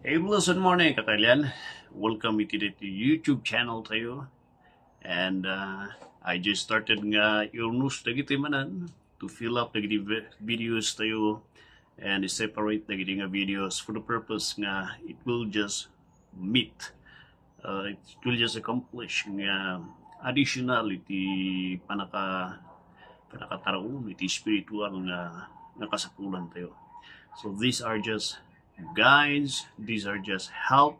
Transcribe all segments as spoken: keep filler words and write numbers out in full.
Hey, blessed morning, kakailian. Welcome iti daytoy YouTube channel tayo. And uh, I just started nga i-urnos dagiti manen to fill up dagiti vi- videos tayo and separate dagiti nga videos for the purpose nga it will just meet, uh, it will just accomplish nga additional iti panaka panakataraon iti spiritual nga nga kasapulan tayo. So these are just guides, these are just help,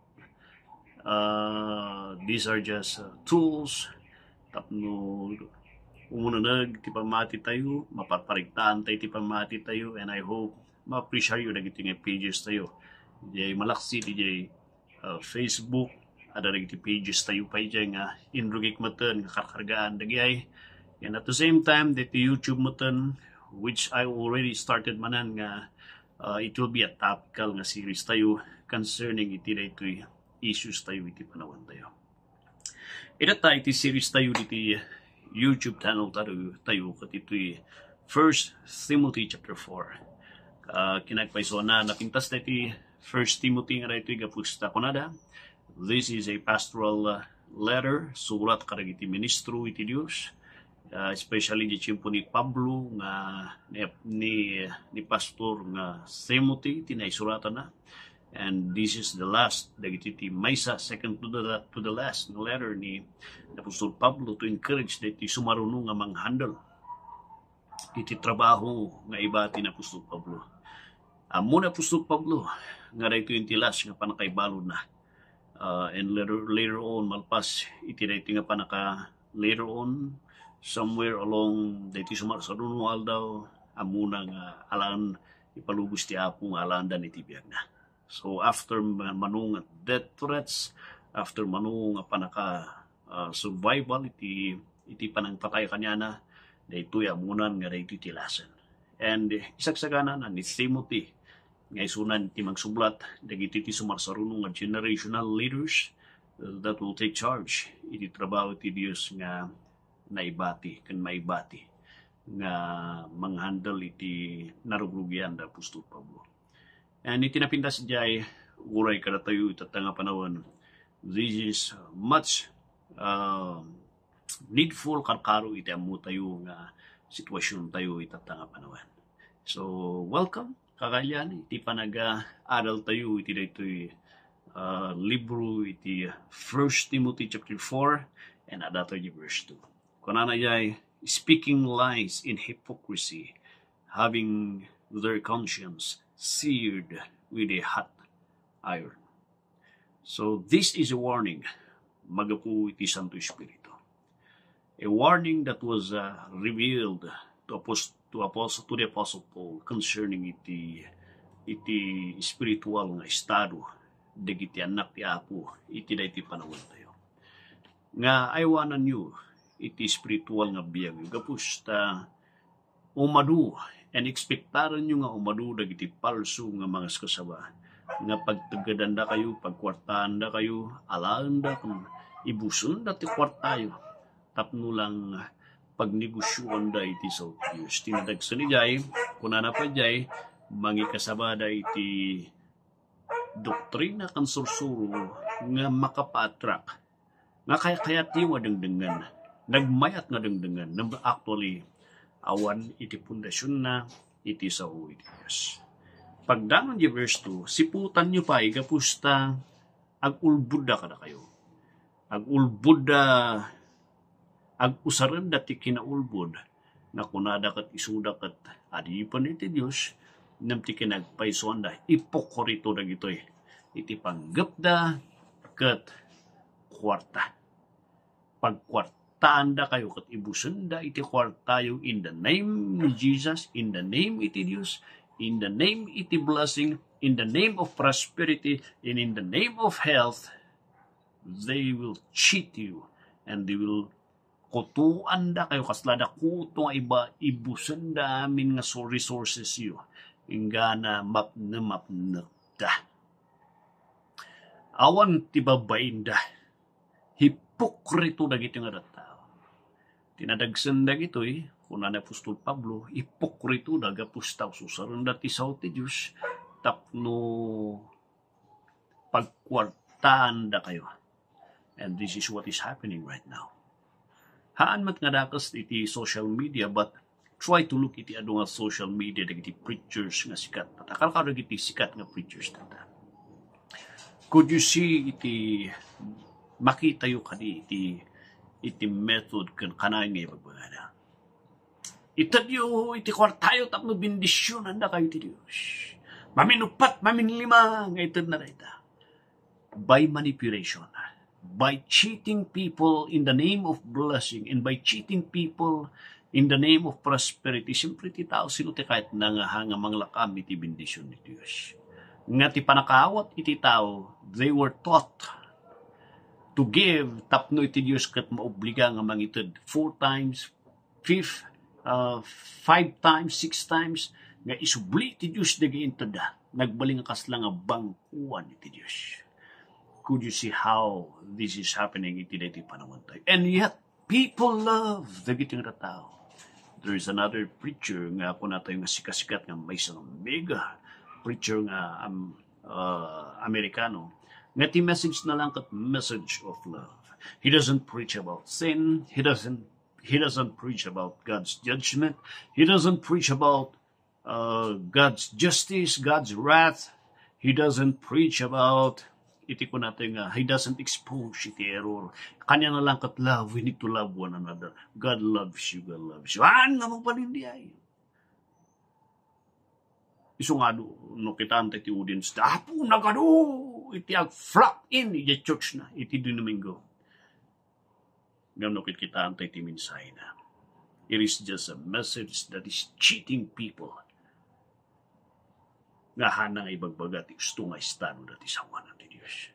uh, these are just uh, tools tapno umuneneg ti pammati tayo, maparpariktaan tayo ti pammati tayo, and I hope ma-appreciate yu dagiti nga pages tayo. Jay malaksi di jay uh, Facebook, ada dagiti pages tayo pa ijay nga inrugik meten nga karkargaan dagijay. And at the same time, dagiti YouTube meten, which I already started manen nga uh, it will be a topical nga series tayo concerning iti daytoy issues tayo iti panawen tayo. Ita ta iti series tayo diti YouTube channel tayo, tayo ket iti First Timothy chapter four. Uh, kinagpaysuanna, napintas ta iti First Timothy nga daytoy gapu ta kunada, this is a pastoral uh, letter, surat kadagiti ministro iti Dios, uh, especially di tiempo ni Pablo nga ni, ni, ni pastor nga Timothy, ti naisuratanna. And this is the last, dagiti ti maysa, second to the, to the last nga letter ni Apostol Pablo to encourage dagiti sumaruno nga manghandle iti trabaho nga ibati ni Apostol Pablo. Ammo ni Apostol Pablo nga daytoy ti last nga panakaibaludna. Uh, and later, later on, malpas iti daytoy nga panaka, later on, somewhere along daytoy sumar-, saruno nga aldaw, ammona nga alan ipalubos ti Apo nga alaandan iti biagna. So after ma- mano nga death threats, after mano nga panaka uh, survival iti iti panangpatay kaniana, daytoy ammonan nga daytoy ti lasen. And isagsagana ni Timothy nga isunan ti mangsublat dagiti ti sumarsaruno nga generational leaders uh, that will take charge iti trabaho ti Dios nga naibati ken maibati nga manghandle iti narugrugian da Apostol Pablo. And iti napintas jay, uray kadatayo itatta nga panawen, this is much uh, needful, karkaro iti ammo tayo nga sitwasyon tayo itatta nga panawen. So, welcome, kakailian, iti panaga-adal tayo iti daytoy uh, libro iti First Timothy chapter four and adatoy verse two. Kunana jay, speaking lies in hypocrisy, having their conscience seared with a hot iron. So this is a warning, magapu iti Santo Espiritu. A warning that was uh, revealed to, apost- to, apostle, to the Apostle Paul concerning iti iti spiritual nga estado dagiti annak ti Apo iti daytoy panawen tayo. Nga aywananyo iti spiritual nga biag gapu ta umadu, and expectaranyo nga umadu dagiti palso nga mangaskasaba nga pagteggedandakayo, pagkuartaandakayo, alaenda ken ibusenda ti kuartayo tapno lang pagnegosioanda iti sao ti Dios. Ti nadagsen idiay, kunana pay diay, mangikasabada iti doktrina ken sursuro nga makapaattract nga kayatyo nga dengdengen, nagmayat nga dengdengen, ngem actually, awan iti pundasionna iti sao iti Dios. Pagdangon di verse two, siputanyo pay gapu ta agulbodda kadakayo. Agulbodda, agusarenda ti kinaulbod, nga kunada ket isuda ket adipen iti Dios, ngem ti kinagpaysuanda, ipokrito dagitoy iti panggepda ket kuarta. Pagkuartaandakayo ket ibusenda iti kuartayo in the name ni Jesus, in the name iti Dios, in the name iti blessing, in the name of prosperity, and in the name of health, they will cheat you and they will kutoandakayo, kasla da kuto nga iba, ibusenda amin nga so-, resources yo. Inggana mapne-, mapnekda. Awan ti babainda. Hipokrito dagiti nga tattao. Ti nadagsen dagitoy, kuna ni Apostol Pablo, hipokrito da gapu ta ususarenda ti sao ti Dios tapno pagkuartaandakayo. And this is what is happening right now. Haan met nga dakes iti social media, but try to look iti adu nga social media dagiti preachers nga sikat. At akal ka dagiti sikat nga preachers data. Could you see iti makitayo kadi iti iti method ken kanayon nga ibagbagada? Itedyo iti kuartayo tapno bendisionandakayo ti Dios. Maminuppat, maminlima nga itedna dayta. By manipulation, by cheating people in the name of blessing, and by cheating people in the name of prosperity. Siyempre, ti tao, sino ti kayatna nga, nga manglakam iti bendision ni Dios? Nga ti panakaawat iti tao, they were taught to give tapno iti Dios ket maobliga nga mangited four times, fifth, uh, five times, six times, nga isubli ti Dios dagiti intedda. Nagbalin nga kasla nga bangkuan iti Dios. Could you see how this is happening iti daytoy panawen tayo? And yet, people love dagiti nga tao. There is another preacher nga kunatayo nga sikasikat nga maysa nga mega preacher nga, um, uh, Amerikano, nga ti message na lang ket message of love. He doesn't preach about sin. He doesn't he doesn't preach about God's judgment. He doesn't preach about, uh, God's justice, God's wrath. He doesn't preach about iti kunatayo nga, he doesn't expose iti error. Kaniana lang ket love, we need to love one another. God loves you, God loves you. Haan nga mangpanindiay. Isu nga adu, no kitaan ti audience, Apo, nagadu iti ag-flock in iti church na, iti Domingo. Ngem no kitkitaanta iti mensahena, it is just a message that is cheating people nga haan nga ibagbaga ti usto nga estado dati sawana ti Dios.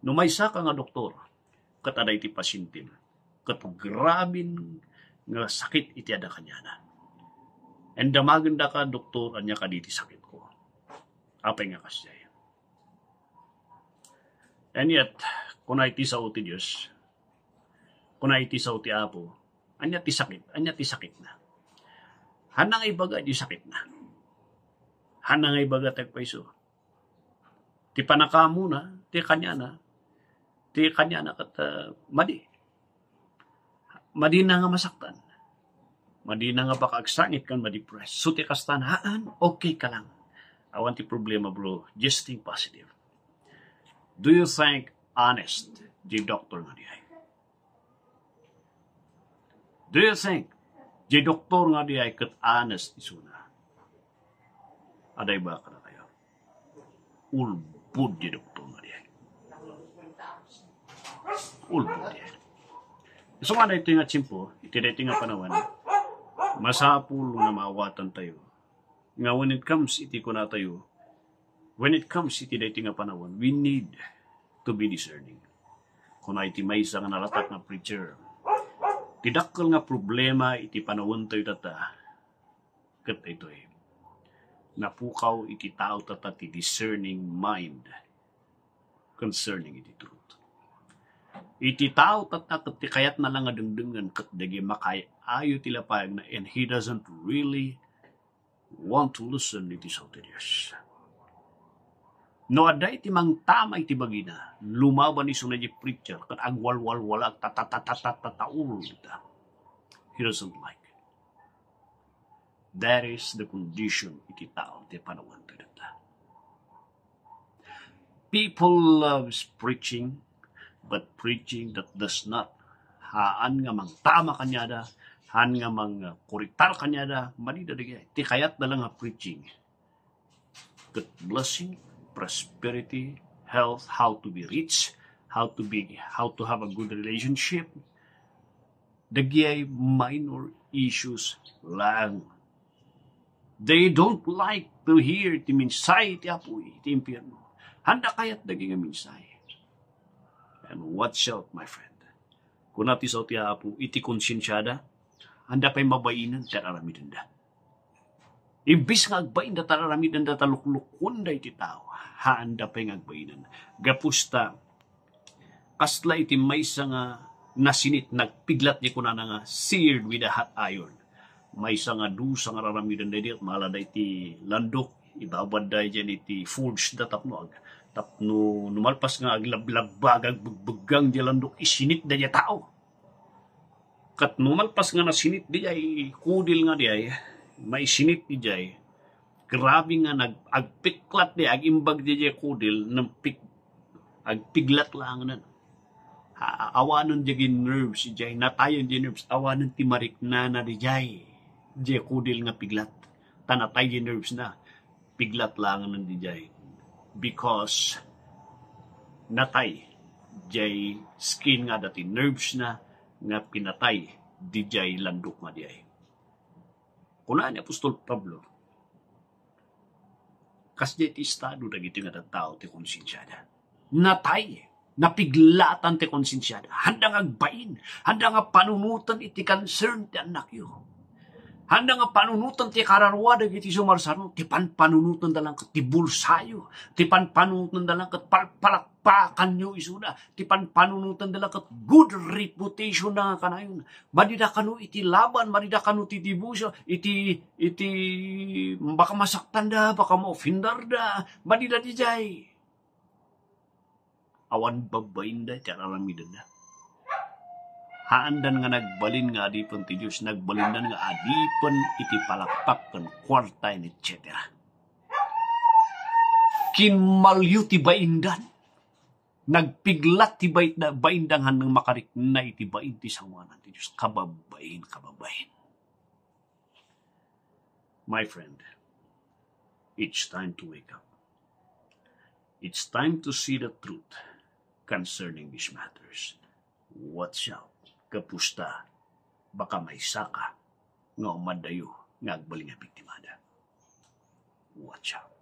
No maysaka nga doktor, ket adda iti pasientim, ket graben nga sakit iti adda kaniana. And damagendaka, "Doktor, ania kadi ti sakitko?" Apay nga kasdiay? And yet, kuna iti sao ti Dios, kuna iti sao ti Apo, ania ti sakit? Ania ti sakitna? Haan nga ibaga ti sakitna. Haan nga ibaga ti agpayso. Ti panakaamona, ti kaniana, ti kaniana ket, ah, madi. Madina nga masaktan. Madina nga baka agsangit ken ma-depress. So, ti kasta, haan, okay ka lang. Awan ti problema, bro. Just think positive. Do you think honest di doktor nga diay? Do you think di doktor nga diay ket honest isuna? Adda ibaga kadakayo. Ulbod di doktor nga diay. Ulbod diay. Isu nga daytoy nga tiempo, iti daytoy nga panawen, masapul nga maawatantayo nga when it comes iti kunatayo, when it comes iti daytoy nga panawen, we need to be discerning. Kuna iti maysa nga nalatak nga preacher, ti dakkel nga problema iti panawentayo tatta, ket daytoy, napukaw iti tao tatta ti discerning mind concerning iti truth. Iti tao tatta ket ti kayatna la nga dengdengen ket dagiti makaay-ayo ti lapayagna, and he doesn't really want to listen iti sao ti Dios. No adda iti mangtama iti bagina, lumaban isuna di preacher ket agwalwalwala, tatatatatatataul ita. He doesn't like it. That is the condition iti tao ti panawen ti data. People loves preaching, but preaching that does not, haan nga mangtama kaniada, haan nga mangkorektar kaniada, madida dagiti. Ti kayatda la nga preaching ket blessing, prosperity, health, how to be rich, how to be, how to have a good relationship, dagiti minor issues lang. They don't like to hear ti mensahe ti Apo iti impierno. Haanda kayat dagiti mensahe. And watch out, my friend. Kuna ti sao ti Apo, iti konsiensiada, haanda pay mabainen ti ar-aramidenda. Imbis nga agbainda ti ar-aramidenda ta luklukuenda iti tao, haanda pay nga agbainen. Gapu ta, kasla iti maysa nga nasinit, nagpiglat di kunana nga seared with a hot iron. Maysa nga dusa nga ar-aramidenda idi ket maalada iti landok, ibabadda idiay iti forge da tapno ag-, Tapno no malpas nga aglablabba, agbegbeggang diay landok, isinit daydiay tao. Ket no malpas nga nasinit diay kudil nga diay, maisinit diay, grabe nga nag-, agpiklat diay, agimbag diay kudil, nagpik-, agpiglat laengen. A-, awanen diay gin nerves diay, natayen diay nerves, awanen ti mariknana diay, diay kudil nga piglat. Ta natay diay nerves na, piglat laengen diay. Because natay diay skin nga adda ti nerves na nga pinatay diay landok nga diay. Kuna ni Apostol Pablo, kasdiay ti estado dagiti nga tattao ti konsensiada. Natay, napiglatan ti konsensiada. Haanda nga agbain, haanda nga panunoten iti concern ti annakyo. Haanda nga panunoten ti kararua dagiti sumarsarno, ti panpanunotenda laeng ket ti bulsayo, ti panpanunotenda laeng ket palpalakpakanyo isuda, ti panpanunotenda laeng ket good reputation na nga kanayon. Madida kano iti laban, madida kano ti dibusyo, iti, iti baka masaktanda, baka maofindarda, madida diay. Awan babbainda iti ar-aramidenda. Haandan nga nagbalin nga adipen ti Dios, nagbalindan nga adipen iti palakpak ken kuarta, et cetera. Kinmalyo ti baindan. Nagpiglat ti bait-, baindan nga nang makarikna iti bain ti sangoanan ti Dios. Kababbain, kababbain. My friend, it's time to wake up. It's time to see the truth concerning these matters. Watch out. Kapusta, baka maysaka nga umadayo nga agbalin nga biktimada. Watch out.